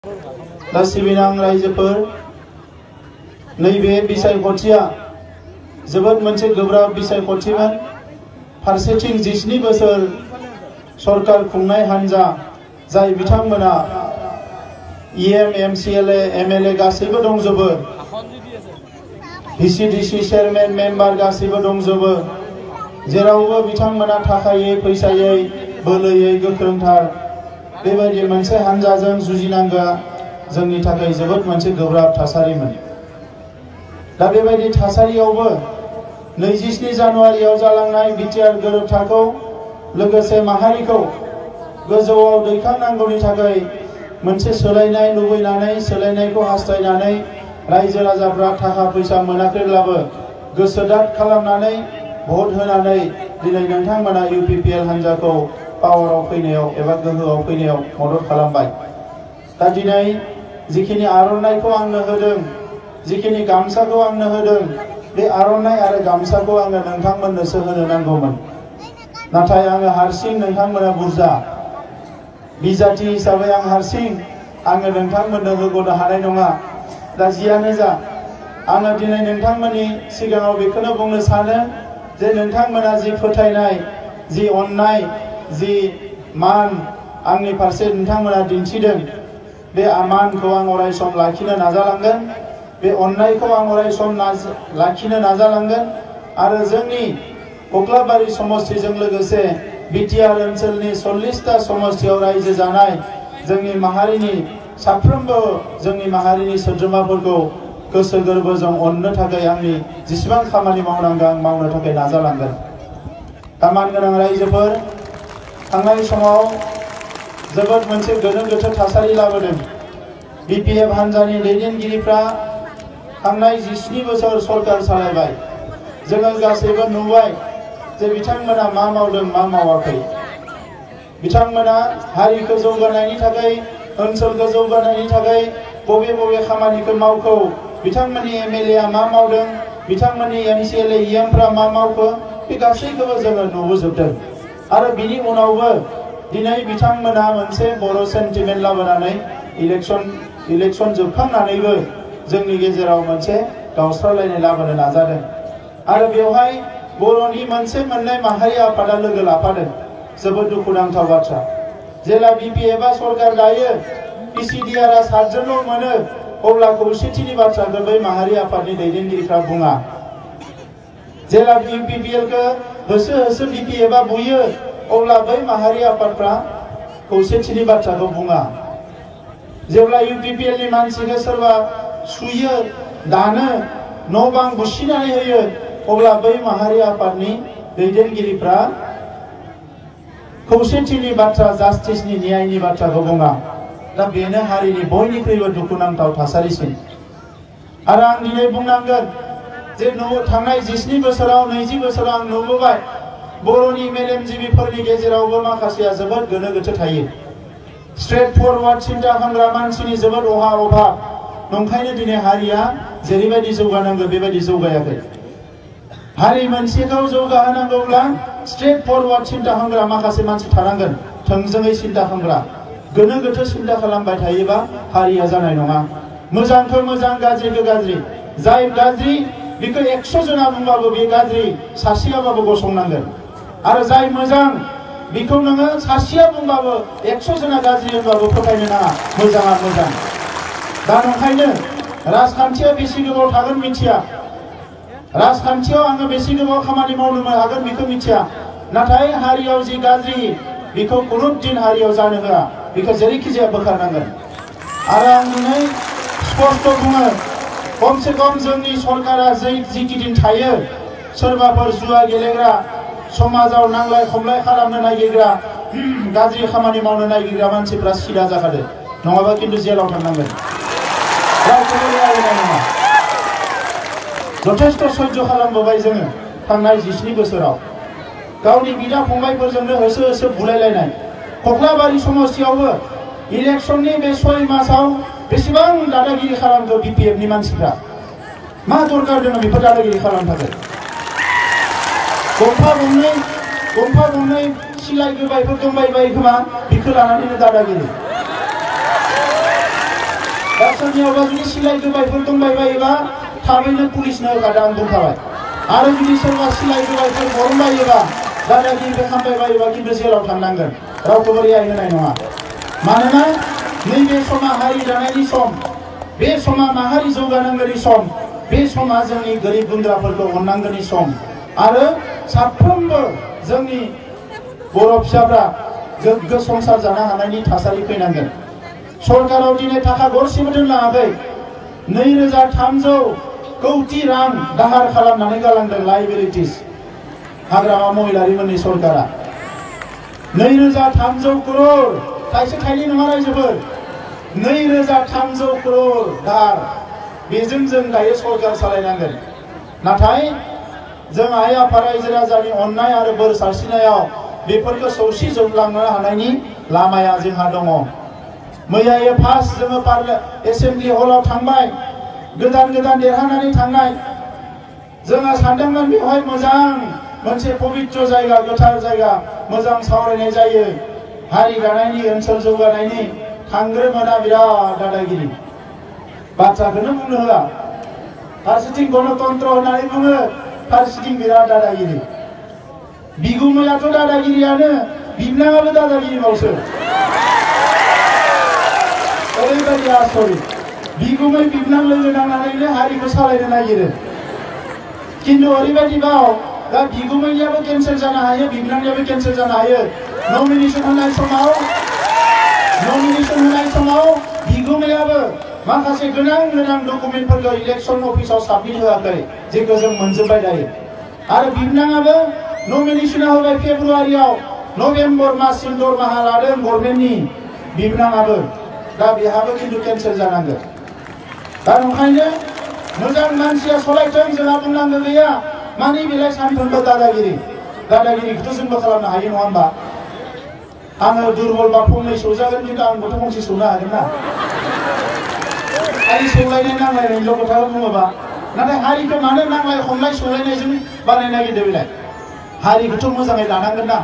दा सिबिनां रायजोफोर नैबे बिसायख'थिया जोबोद मोनसे गोब्राब बिसायख'थिमोन। फारसेथिं 12 बोसोर सरकार खुंनाय हान्जा जाय बिथांमोना EM MCLA MLA गासैबो दंजोबो, VCDC चेयारमेन मेम्बार गासैबो दंजोबो, जेरावबो बिथांमोना थाखायै फैसायै बोलोयै गोख्रोंथार बेबायदि मोनसे हान्जाजों जुजिनांगौआ जोंनि थाखाय जोबोद मोनसे गोब्राब थासारिमोन। दा बेबायदि थासारियावबो 27 जानुवारियाव जालांनाय बिटिआर गोरोबथाखौ लोगोसे माहारिखौ गोजौआव दैखांनांगौनि थाखाय मोनसे सोलायनाय लुबैनानै सोलायनायखौ हास्थायनानै रायजो राजाफ्रा थाखा फैसा मोनाखैब्लाबो गोसोदाद खालामनानै भट होनानै दिनै नोंथांमोना UPPL हान्जाखौ पावाराव फैनायाव एबा गोहोआव फैनायाव मदद खालामबाय। दा दिनै जिखिनि आर'नाइखौ आंनो होदों, जिखिनि गामसाखौ आंनो होदों, बे आर'नाइ आरो गामसाखौ आङो नोंथांमोननोसो होनो नांगौमोन। नाथाय आङो हारसिं, नोंथांमोना बुरजा बिजाथि हिसाबै आं हारसिं आङो नोंथांमोननो होग'नो हानाय नङा। दा जियानो जा, आङो दिनै नोंथांमोननि सिगाङाव बेखौनो बुंनो सानो जे नोंथांमोना जि फोथायनाय, जि अननाय, जि मान आंनि फारसे नोंथांमोना दिन्थिदों, बे मानखौ आं अरायसम लाखिनो नाजालांगोन, बे अननायखौ आं अरायसम लाखिनो नाजालांगोन आरो जोंनि कक्लाबारि समष्टिजों लोगोसे बिटिआर ओनसोलनि 40टा समष्टियाव रायजो जानाय जोंनि माहारिनि साफ्रोमबो जोंनि माहारिनि सोद्रोमाफोरखौ गोसो गोरबोजों अननो थाखाय आंनि जेसेबां खामानि मावनांगौ आं मावनो थाखाय नाजालांगोन। दा मानगोनां रायजोफोर, थांनाय समाव जोबोद मोनसे गोनो गोथो थासारि लाबोदों। BPF हान्जानि दैदेनगिरिफ्रा थांनाय 17 बोसोर सरकार सालायबाय। जोङो गासैबो नुबाय जे बिथांमोना मा मावदों मा मावाखै। बिथांमोना हारिखौ जौगानायनि थाखाय, ओनसोलखौ जौगानायनि थाखाय बबे बबे खामानिखौ मावखो, बिथांमोननि MLA मा मावदों, बिथांमोननि MCLA EMफ्रा मा मावखो, बे गासैखौबो जोङो नुबोजोबदों। आरो बिनि उनावबो दिनै बिथांमोना मोनसे बर' सेन्टिमेन्ट लाबोनानै इलेक्शन जोबखांनानैबो जोंनि गेजेराव मोनसे गावस्रालायनाय लाबोनो नाजादों। आरो बेवहाय बर'नि मोनसे मोननै माहारि आफादा लोगो लाफादों। जोबोद दुखुनांथाव बाथ्रा। जेला BPFआ सरकार दायो, PCDRआ 7 जनल' मोनो, अब्ला खौसेथिनि बाथ्राखौ बै माहारि आफादनि दैदेनगिरिफ्रा बुङा। जेला UPPLखौ होसो होसो BPFआ बुयो, अब्ला बै माहारि आफादफ्रा खौसेथिनि बाथ्राखौ बुङा। जेब्ला UPPLनि मानसिखौ सोरबा सुयो, दानो, न' बां बुसिनानै होयो, अब्ला बै माहारि आफादनि दैदेनगिरिफ्रा खौसेथिनि बाथ्रा, जास्टिसनि न्यायनि बाथ्राखौ बुङा। दा बेनो हारिनि बयनिख्रुइबो दुखुनांथाव थासारिसिन। आरो आं दिनै बुंनांगोन जे थांनाय 17 बोसोराव 20 बोसोराव आं नुबोबाय बर'नि मेलेमजिबिफोरनि गेजेरावबो माखासेया जोबोद गोनो गोथो थायो। स्ट्रेट फरवार्ड सिन्था खालामग्रा मानसिनि जोबोद अभाब। नंखायनो दिनै हारिया जेरैबायदि जौगानांगौ बेबायदि जौगायाखै। हारि मोनसेखौ जौगाहोनांगौब्ला स्ट्रेट फरवार्ड सिन्था खालामग्रा माखासे मानसि थानांगोन, थोंजोङै सिन्था खालामग्रा। गोनो गोथो सिन्था खालामबाय थायोबा हारिया जानाय नङा। मोजांखौ मोजां, गाज्रिखौ गाज्रि। जाय गाज्रि बेखौ 100 जना बुंबाबो बे गाज्रि सासेयाबाबो गसंनांगोन। आरो जाय मोजां बेखौ नोङो सासेया बुंबाबो 100 जना गाज्रि होनबाबो फोथायनो नाङा, मोजाङा मोजां। दा नंखायनो राजखान्थिया बेसे गोबाव थागोन मिथिया, राजखान्थियाव आङो बेसे गोबाव खामानि मावनो हागोन बेखौ मिथिया। नाथाय हारियाव जि गाज्रि बेखौ खुनु दिन हारियाव जानो होआ, बेखौ जेरैखि जाया बोखारनांगोन। आरो आं दिनै स्पष्ट बुङो, खमसे खम जोंनि सरकारा जिखि दिन थायो, सोरबाफोर जुवा गेलेग्रा, समाजाव नांलाय खमलाय खालामनो नागिरग्रा, गाज्रि खामानि मावनो नागिरग्रा मानसिफ्रा सिदा जाखादो, नङाबा खिन्थु जेलाव थांनांगोन। रावखौबो रेहाय होनाय नङा। जथेस्थ सह्य खालामबोबाय जोङो थांनाय 17 बोसोराव। गावनि बिदा फंबायफोरजोंनो होसो होसो बुलायलायनाय। कक्लाबारि समष्टियावबो इलेक्शननि बे 6 मासाव बेसेबां दादागिरि खालामखो BPFनि मानसिफ्रा। मा दरकार दङ बेफोर दादागिरि खालामनो थाखाय? गंफा गंनै सिलाय गोबायफोर दंबायबायो खोमा, बेखौ लानानैनो दादागिरि। दा सोरनियावबा जुदि सिलाइ गोबायफोर दंबायबायोबा थाबैनो पुलिसनो होखादों आं बुंखाबाय आरो जुदि सोरबा सिलाइ गोबायफोर बरनबायोबा दादागिरिफोर खामबायबायोबा खिन्थु जेलाव थांनांगोन रावखौबो रेहाय होनाय नङा मानोना नैबे समा हारि दानायनि सम बे समा माहारि जौगानांगौनि सम बे समा जोंनि गोरिब गुन्द्राफोरखौ अननांगौनि सम आरो साफ्रोमबो जोंनि बर' फिसाफ्रा गोग्गो संसार जानो हानायनि थासारि फैनांगोन सरकाराव दिनै थाखा गरसेबो दोनलाङाखै 2300 कौटि रां दाहार खालामनानै गालांदों लाइबिलिटिस हाग्रामा महिलारिमोननि सरकारा 2300 करोड़ थाइसे थाइनै नङा रायजोफोर 2300 करोड़ दाहार बेजों जों दायो सरकार सालायनांगोन नाथाय जों आइ आफा रायजो राजानि अननाय आरो बोर सारस्रिनायाव बेफोरखौ सौसिजोबलांनो हानायनि लामाया जोंहा दङ मैयायो फार्स्ट जोङो एसेम्बलि हलाव थांबाय गोदान देरहानानै थांनाय जोङो सानदोंमोन बेवहाय मोजां मोनसे पवित्र जायगा गोथार जायगा मोजां सावरायनाय जायो हारि दानायनि ओनसोल जौगानायनि थांग्रोमोना बिराद दादागिरि बाथ्राखौनो बुंनो होआ फारसेथिं गणतन्त्र होननानै बुङो फारसेथिं बिराद दादागिरि बिगुमायाथ' दादागिरियानो बिबनाङाबो दादागिरिबावसो ओरैबायदि आसरित बिगुमै बिबनां लोगो नांनानैनो हारिखौ सालायनो नागिरो खिन्थु ओरैबायदिबाव दा बिगुमैयाबो केन्सेल जानो हायो बिबनांनियाबो केन्सेल जानो हायो नमिनेशन होनाय समाव बिगुमैयाबो माखासे गोनां डकुमेन्टफोरखौ इलेक्शन अफिसाव साबमिट होआखै जेखौ जों मोनजोबबाय दायो आरो बिबनाङाबो नमिनेशना होबाय फेब्रुवारियाव नभेम्बर माससिम दरमाहा लादों गभर्नमेन्टनि बिबनाङाबो दा बेहाबो खिन्थु केन्सेल जानांगोन दा ओंखायनो मोजां मानसिया सलायथों जोंहा बुंनांगौ गैया मानि बेलाय सानफ्रोमबो दादागिरिखौथ' जोंबो खालामनो हायो नङा होमबा आङो दुरबलबा फंनै सौजागोन खिन्थु आं गथ' फंसे सौनो हागोन ना हारि सौलायनाय नांलायनायल' खोथाखौ बुङोबा नाथाय हारिखौ मानो नांलाय खमलाय सौलायनायजों बानायनो नागिरदों बेलाय हारिखौथ' मोजाङै लानांगोन ना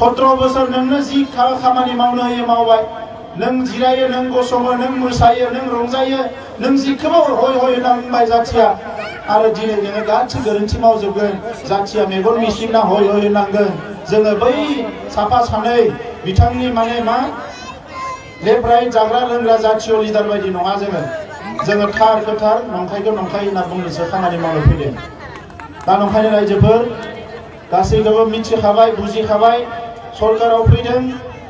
17 बोसोर नोंनो जि खामानि मावनो होयो मावबाय नों जिरायो नों गसङो नों मोसायो नों रंजायो नों जिखौबो हय होनना बुंबाय जाथिया आरो दिनै नोङो गासै गोरोन्थि मावजोबगोन जाथिया मेगन मिसिंना हय होनांगोन जोङो बै साफा सानै बिथांनि माने मा लेफ्ट राइट जाग्रा लोंग्रा जाथिय लिडार बायदि नङा जोङो थार गोथार नंखायखौ नंखाय होनना बुंनोसो खामानि मावनो फैदों दा नंखायनो रायजोफोर गासैखौबो मिथिखाबाय बुजिखाबाय सरकाराव फैदों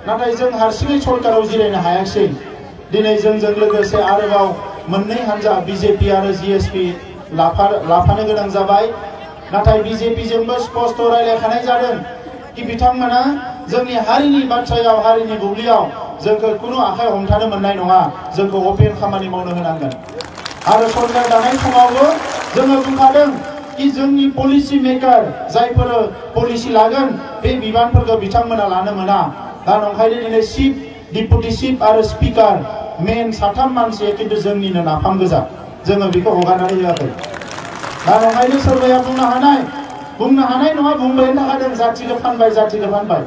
नाथाय जों हारसिङै सरकाराव जिरायनो हायाखै दिनै जोंजों लोगोसे आरोबाव मोननै हान्जा बिजेपि आरो जिएसपि लाफानो गोनां जाबाय नाथाय बिजेपिजोंबो स्पष्ट रायलायखानाय जादों कि बिथांमोना जोंनि हारिनि बाथ्रायाव हारिनि बुब्लियाव जोंखौ खुनु आखाइ हमथानो मोननाय नङा जोंखौ अपेन खामानि मावनो होनांगोन आरो सरकार दानाय समावबो जोङो बुंखादों कि जोंनि पलिसि मेकार जायफोर पलिसि लागोन बे बिबानफोरखौ बिथांमोना लानो मोना दा नंखायनो दिनै चिफ डिपुटि चिफ आरो स्पिकार मेन साथाम मानसिया खिन्थु जोंनिनो नाफाम गोजा जोङो बेखौ हगारनानै होआखै दा नंखायनो सोरबाया बुंनो हानाय नङा बुंबायानो थाखादों जाथिखौ फानबाय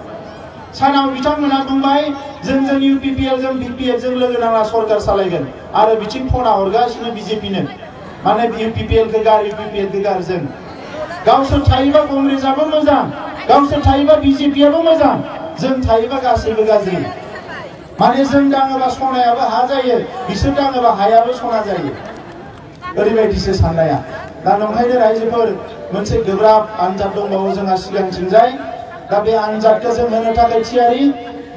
सानाव बिथांमोना बुंबाय जों इउपिपिएल जों बिपिएफ जों लोगो नांना सरकार सालायगोन आरो बिथिं फना हरगासिनो बिजेपिनो माने इउपिपिएल खौ गार इउपिपिएल खौ गार जों गावसोर थायोबा कंग्रेसआबो मोजां गावसोर थायोबा बिजेपिआबो मोजां जों थायोबा गासैबो गाज्रि माने जों दाङोबा सनायाबो हा जायो बिसोर दाङोबा हायाबो सना जायो ओरैबायदिसो साननाया दा नंखायनो रायजोफोर मोनसे गोब्राब आनजाद दंबावो जोंहा सिगांथिंजाय दा बे आनजादखौ जों होनो थाखाय थियारि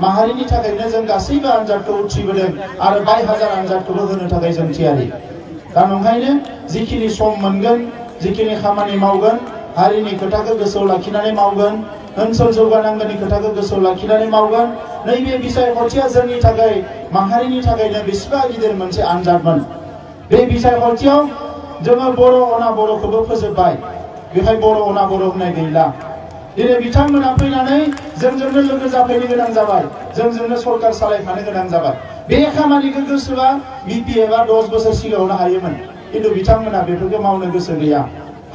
माहारिनि थाखायनो जों गासैबो आनजादखौ उथ्रिबोदों आरो 22,000 आनजादखौबो होनो थाखाय जों थियारि दा नंखायनो जिखिनि सम मोनगोन जिखिनि खामानि मावगोन हारिनि खोथाखौ गोसोआव लाखिनानै मावगोन ओनसोल जौगानांगौनि खोथाखौ गोसोआव लाखिनानै मावगोन नैबे बिसायख'थिया जोंनि थाखाय माहारिनि थाखायनो बेसेबा गिदिर मोनसे आनजादमोन बे बिसायख'थियाव जोङो बर' अनाबर'खौबो फोजोबबाय बेहाय बर' अनाबर' होननाय गैला दिनै बिथांमोना फैनानै जोंजोंनो लोगो जाफैनो गोनां जाबाय जोंजोंनो सरकार सालायफानो गोनां जाबाय बे खामानिखौ गोसोबा बिपिएफआ 10 बोसोर सिगाङावनो हायोमोन खिन्थु बिथांमोना बेफोरखौ मावनो गोसो गैया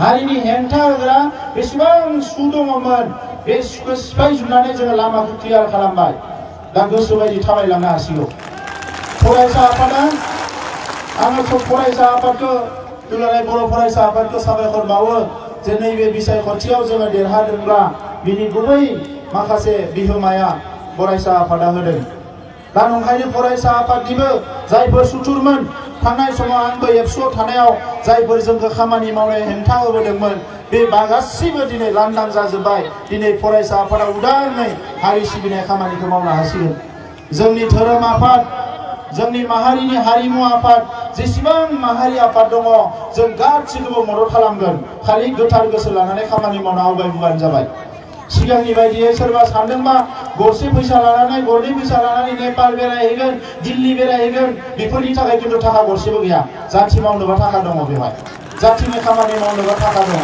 हारिनि हेंथा होग्रा बेसेबां सु दङमोन बे सुखौ सिफायजोबनानै जोङो लामाखौ क्लियार खालामबाय दा गोसो बायदि थाबायलांनो हासिगौ फरायसा आफादा आङो फरायसा आफादखौ दुलाराय बर' फरायसा आफादखौ साबायखर बावो जे नैबे बिसायख'थियाव जोङो देरहादोंब्ला बिनि गुबै माखासे बिहोमाया फरायसा आफादा होदों। दा नंखायनो फरायसा आफादनिबो जायफोर सुथुरमोन थांनाय समाव आंबो एबसुआव थानायाव जायफोर जोंखौ खामानि मावनाय हेंथा होबोदोंमोन बे गासिबो दिनै लांदां जाजोब्बाय। दिनै फरायसा आफादा उदाङै हारि सिबिनाय खामानिखौ मावनो हासिगोन। जोंनि धोरोम आफाद, जोंनि माहारिनि हारिमु आफाद, जेसेबां माहारि आफाद दङ जों गासिखौबो मदद खालामगोन। खालि गोथार गोसो लानानै खामानि मावनो आवगायबोबानो जाबाय। सिगांनि बायदियै सोरबा सानदोंबा गरसे फैसा लानानै गरनै फैसा लानानै नेपाल बेरायहैगोन, दिल्ली बेरायहैगोन, बेफोरनि थाखाय खिन्थु थाखा गरसेबो गैया। जाथि मावनोबा थाखा दङ बेवहाय, जाथिनि खामानि मावनोबा थाखा दङ।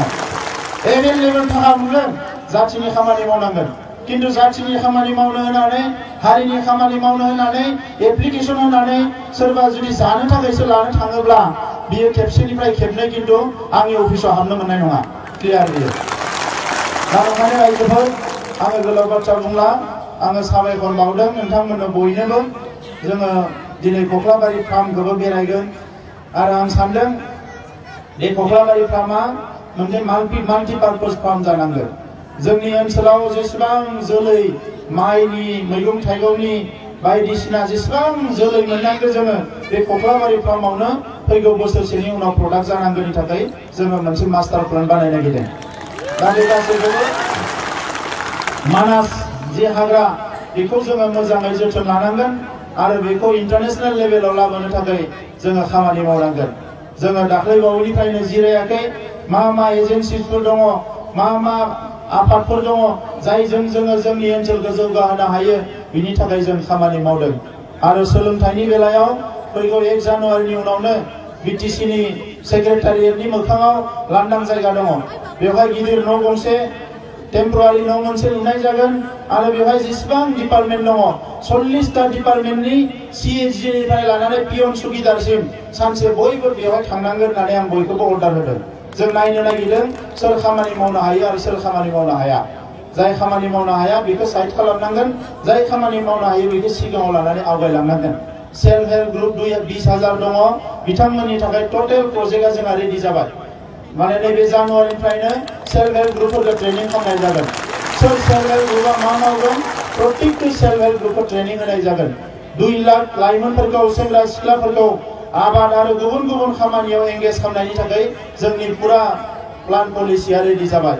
एभेलेबेल थाखा मोनगोन, जाथिनि खामानि मावनांगोन। किन्तु जाथिनि खामानि मावनो होनानै, हारिनि खामानि मावनो होनानै, एप्लिकेसन होनानै सोरबा जुदि जानो थाखायसो लानो थाङोब्ला बियो खेबसेनिफ्राय खेबनै किन्तु आंनि अफिसाव हाबनो मोननाय नङा। क्लियार बियो। दा ओंखायनो रायजोफोर आङो गोलाव बाथ्रा बुंला, आङो साबायखर बावदों नोंथांमोननो बयनोबो। जोङो दिनै कख्लाबारि फार्मखौबो बेरायगोन आरो आं सानदों बे कख्लाबारि फार्मा मोनसे माल्टिपार्पस फार्म जानांगोन। जोंनि ओनसोलाव जेसेबां जोलै माइनि, मैगं थाइगंनि बायदिसिना जेसेबां जोलै मोननांगौ जोङो बे कख्लाबारि फार्मावनो फैगौ बोसोरसेनि उनाव प्रडाक्ट जानांगौनि थाखाय जोङो मोनसे मास्टार प्लेन बानायनो नागिरदों। दा बे गासैखौबो मानास जे हाग्रा बेखौ जोङो मोजाङै जोथोन लानांगोन आरो बेखौ इन्टारनेशनेल लेभेलाव लाबोनो थाखाय जोङो खामानि मावनांगोन। जोङो दाख्लैबावैनिफ्रायनो जिरायाखै। मा एजेन्सिफोर दङ, मा आफादफोर दङ जायजों जोङो जोंनि ओनसोलखौ जौगाहोनो हायो, बिनि थाखाय जों खामानि मावदों। आरो सोलोंथाइनि बेलायाव फैगौ 1 जानुवारिनि उनावनो बिटिसिनि सेक्रेटारियेटनि मोखाङाव लांदां जायगा दङ। बेवहाय गिदिर न' गंसे, टेम्परारि न' मोनसे लुनाय जागोन आरो बेवहाय जेसेबां डिपार्टमेन्ट दङ 40टा डिपार्टमेन्टनि CHG-निफ्राय लानानै पियन सुगिदारसिम सानसे बयबो बेवहाय थांनांगोन होननानै आं बयखौबो अर्डार होदों। जों नायनो नागिरदों सोर खामानि मावनो हायो आरो सोर खामानि मावनो हाया। जाय खामानि मावनो हाया बेखौ साइड खालामनांगोन, जाय खामानि मावनो हायो बेखौ सिगाङाव लानानै आवगायलांनांगोन। सेल्फ हेल्प ग्रुप 20,000 दङ, बिथांमोननि थाखाय टटेल प्रजेक्टआ जोंहा रेडि जाबाय। माने नैबे जानुवारिनिफ्रायनो सेल्फ हेल्प ग्रुपफोरखौ ट्रेनिं खालामनाय जागोन। सोर सेल्फ हेल्प ग्रुपआ मा मावगोन, प्रत्येकखौ सेल्फ हेल्प ग्रुपखौ ट्रेनिं होनाय जागोन। 2 लाख लाइमोनफोरखौ, सेंग्रा सिख्लाफोरखौ आबाद आरो गुबुन गुबुन खामानियाव एंगेज खालामनायनि थाखाय जोंनि पुरा प्लान पलिसिया रेडि जाबाय।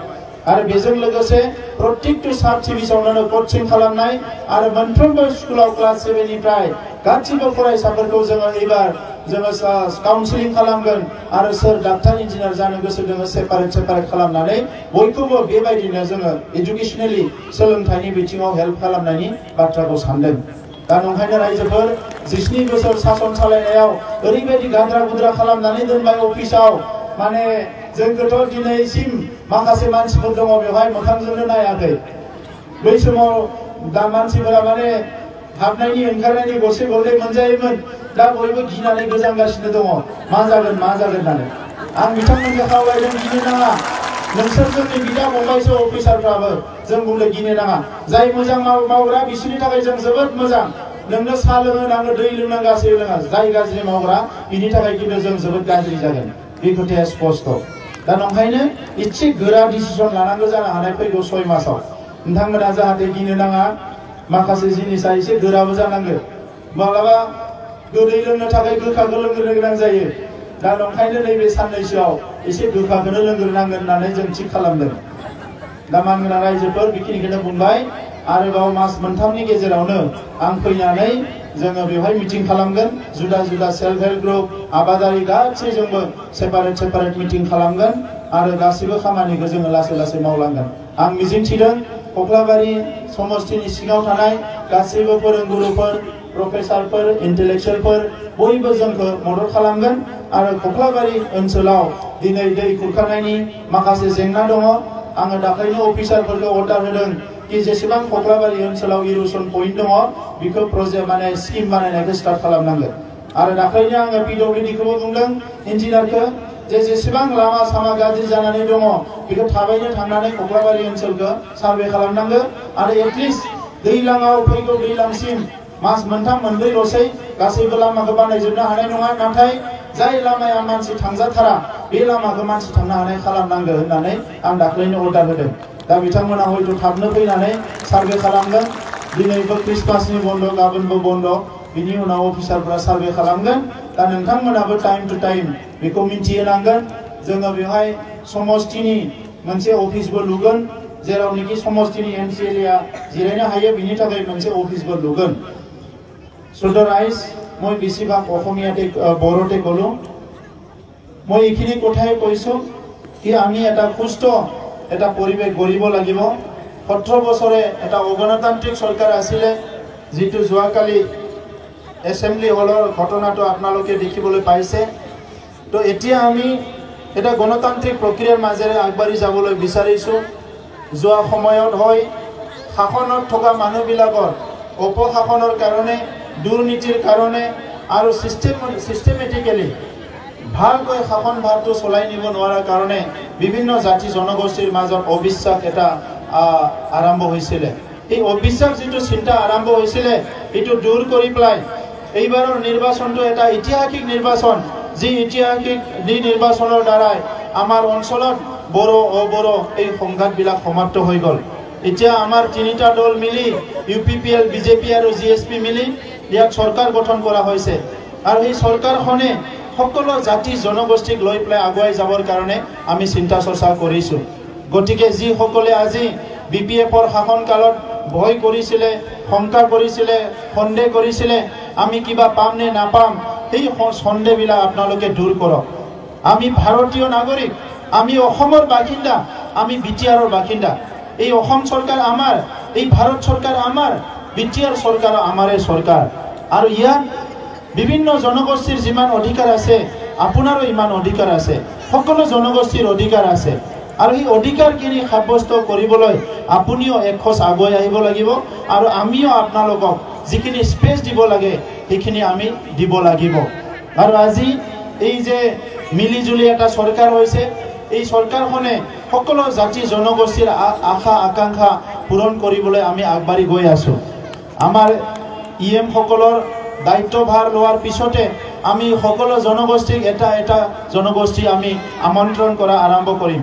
आरो बेजों लोगोसे प्रत्येकखौ साब डिभिजनावनो कचिं खालामनाय आरो मोनफ्रोमबो स्कुलाव क्लास 7निफ्राय गासिबो फरायसाफोरखौ जोङो एबार जोङो काउन्सिलिं खालामगोन आरो सोर डाक्टार इन्जिनियार जानो गोसो दङ सेपारेट खालामनानै बयखौबो बेबायदिनो जोङो एजुकेसनेलि सोलोंथाइनि बिथिङाव हेल्प खालामनायनि बाथ्राखौ सानदों। दा नंखायनो रायजोफोर 19 बोसोर सासन सालायनायाव ओरैबायदि गाद्रा गुद्रा खालामनानै दोनबाय अफिसाव, माने जोंखौथ' दिनैसिम माखासे मानसिफोर दङ बेवहाय मोखांजोंनो नायाखै। बै समाव दा मानसिफोरा माने हाबनायनि ओंखारनायनि गरसे गरनै मोनजायोमोन, दा बयबो गिनानै गोजांगासिनो दङ मा जागोन होननानै। आं बिथांमोनखौ खावलायदों गिनो नाङा। नोंसोर जोंनि बिदा फंबायसो अफिसारफ्राबो, जों बुंदों गिनो नाङा। जाय मोजां मावग्रा बिसोरनि थाखाय जों जोबोद मोजां। नोंनो साहा लोंनो नाङो, दै लोंनो गासैबो लोङा। जाय गाज्रि मावग्रा बिनि थाखाय खिन्थु जों जोबोद गाज्रि जागोन, बे खोथाया स्पष्ट। दा नंखायनो एसे गोरा डिसिसन लानांगौ जानो हानाय फैगौ 6 मासाव। नोंथांमोना जाहाथे गिनो नाङा। माखासे जिनिसा एसे गोराबो जानांगौ। माब्लाबा गोदै लोंनो थाखाय गोखाखौ लोंग्रोनो गोनां जायो। दा नंखायनो नैबे साननैसोआव एसे गोखाखौनो लोंग्रोनांगोन होननानै जों थिग खालामदों। दा मानगोनां रायजोफोर बेखिनिखौनो बुंबाय। आरोबाव मास मोनथामनि गेजेरावनो आं फैनानै जोङो बेवहाय मिटिं खालामगोन। जुदा जुदा सेल्फ हेल्प ग्रुप, आबादारि गासैजोंबो सेपारेट मिटिं खालामगोन आरो गासैबो खामानिखौ जोङो लासै लासै मावलांगोन। आं मिजिंथिदों कख्लाबारि समष्टिनि सिङाव थानाय गासैबो फोरोंगुरुफोर, प्रफेसारफोर, इन्टेलेक्सुवेलफोर बयबो जोंखौ मदद खालामगोन आरो कख्लाबारि ओनसोलाव दिनै दै खुरखानायनि माखासे जेंना दङ। आङो दाख्लैनो अफिसारफोरखौ अर्डार होदों कि जेसेबां कख्लाबारि ओनसोलाव इरुसन पइन्ट दङ बेखौ प्रजेक्ट माने स्किम बानायनायखौ स्टार्ट खालामनांगोन। आरो दाख्लैनो आङो PWD-खौबो बुंदों, इन्जिनियारखौ, जेसेबां लामा सामा गाज्रि जानानै दङ बेखौ थाबैनो थांनानै कख्लाबारि ओनसोलखौ सार्भे खालामनांगौ आरो एटलिस्ट दैज्लाङाव फैगौ दैज्लांसिम मास मोनथाम मोनब्रैल'सै गासैबो लामाखौ बानायजोबनो हानाय नङा। नाथाय जाय लामाया मानसि थांजाथारा बे लामाखौ मानसि थांनो हानाय खालामनांगौ होननानै आं दाख्लैनो अर्डार होदों। दा बिथांमोना हयथ' थाबनो फैनानै सार्भे खालामगोन। दिनैबो क्रिसमासनि बन्द, गाबोनबो बन्द, बिनि उनाव अफिसारफोरा सार्भे खालामगोन। दा नोंथांमोनाबो टाइम टु टाइम बेखौ मिन्थिहोनांगोन। जोङो बेवहाय समष्टिनि मोनसे अफिसबो लुगोन, जेरावनोखि समष्टिनि एमसिएलएआ जिरायनो हायो बिनि थाखाय मोनसे अफिसबो लुगोन। সুন্দর রাইজ মই বেছিভাগ অসমীয়াতে বড়োতে ক'লো। মই এইখিনি কথাই কৈছোঁ কি আমি এটা সুস্থ এটা পৰিৱেশ গঢ়িব লাগিব। 17 বছৰে এটা অগণতান্ত্ৰিক চৰকাৰ আছিলে, যিটো যোৱাকালি এছেম্বলি হলৰ ঘটনাটো আপোনালোকে দেখিবলৈ পাইছে। তো এতিয়া আমি এটা গণতান্ত্ৰিক প্ৰক্ৰিয়াৰ মাজেৰে আগবাঢ়ি যাবলৈ বিচাৰিছোঁ। যোৱা সময়ত হয় শাসনত থকা মানুহবিলাকৰ অপশাসনৰ কাৰণে, দুৰ্নীতিৰ কাৰণে আৰু সিস্টেমেটিক্যালি ভালকৈ শাসন ভাৰটো চলাই নিব নোৱাৰাৰ কাৰণে বিভিন্ন জাতি জনগোষ্ঠীৰ মাজত অবিশ্বাস এটা আৰম্ভ হৈছিলে। এই অবিশ্বাস যিটো চিন্তা আৰম্ভ হৈছিলে এইটো দূৰ কৰি পেলাই এইবাৰৰ নিৰ্বাচনটো এটা ঐতিহাসিক নিৰ্বাচন, যি ঐতিহাসিক নিৰ্বাচনৰ দ্বাৰাই আমাৰ অঞ্চলত বড়ো অবড়ো এই সংঘাতবিলাক সমাপ্ত হৈ গ'ল। এতিয়া আমাৰ তিনিটা দল মিলি ইউপিপিএল, বিজেপি আৰু জিএছপি মিলি ইয়াত চৰকাৰ গঠন কৰা হৈছে। আৰু এই চৰকাৰখনে সকলো জাতি জনগোষ্ঠীক লৈ পেলাই আগুৱাই যাবৰ কাৰণে আমি চিন্তা চৰ্চা কৰিছোঁ। গতিকে যিসকলে আজি বিপিএফৰ শাসনকালত ভয় কৰিছিলে, শংকা কৰিছিলে, সন্দেহ কৰিছিলে আমি কিবা পাম নে নাপাম, সেই সন্দেহবিলাক আপোনালোকে দূৰ কৰক। আমি ভাৰতীয় নাগৰিক, আমি অসমৰ বাসিন্দা, আমি বিটিআৰৰ বাসিন্দা। এই অসম চৰকাৰ আমাৰ, এই ভাৰত চৰকাৰ আমাৰ, বিটিআৰ চৰকাৰ আমাৰে চৰকাৰ। আৰু ইয়াত বিভিন্ন জনগোষ্ঠীৰ যিমান অধিকাৰ আছে আপোনাৰো ইমান অধিকাৰ আছে, সকলো জনগোষ্ঠীৰ অধিকাৰ আছে। আৰু এই অধিকাৰখিনি সাব্যস্ত কৰিবলৈ আপুনিও একখোজ আগুৱাই আহিব লাগিব। আৰু আমিও আপোনালোকক যিখিনি স্পেচ দিব লাগে সেইখিনি আমি দিব লাগিব। আৰু আজি এই যে মিলিজুলি এটা চৰকাৰ হৈছে, এই চৰকাৰখনে সকলো জাতি জনগোষ্ঠীৰ আশা আকাংক্ষা পূৰণ কৰিবলৈ আমি আগবাঢ়ি গৈ আছোঁ। আমাৰ ইএম সকলৰ দায়িত্বভাৰ লোৱাৰ পিছতে আমি সকলো জনগোষ্ঠীক এটা এটা জনগোষ্ঠী আমি আমন্ত্ৰণ কৰা আৰম্ভ কৰিম।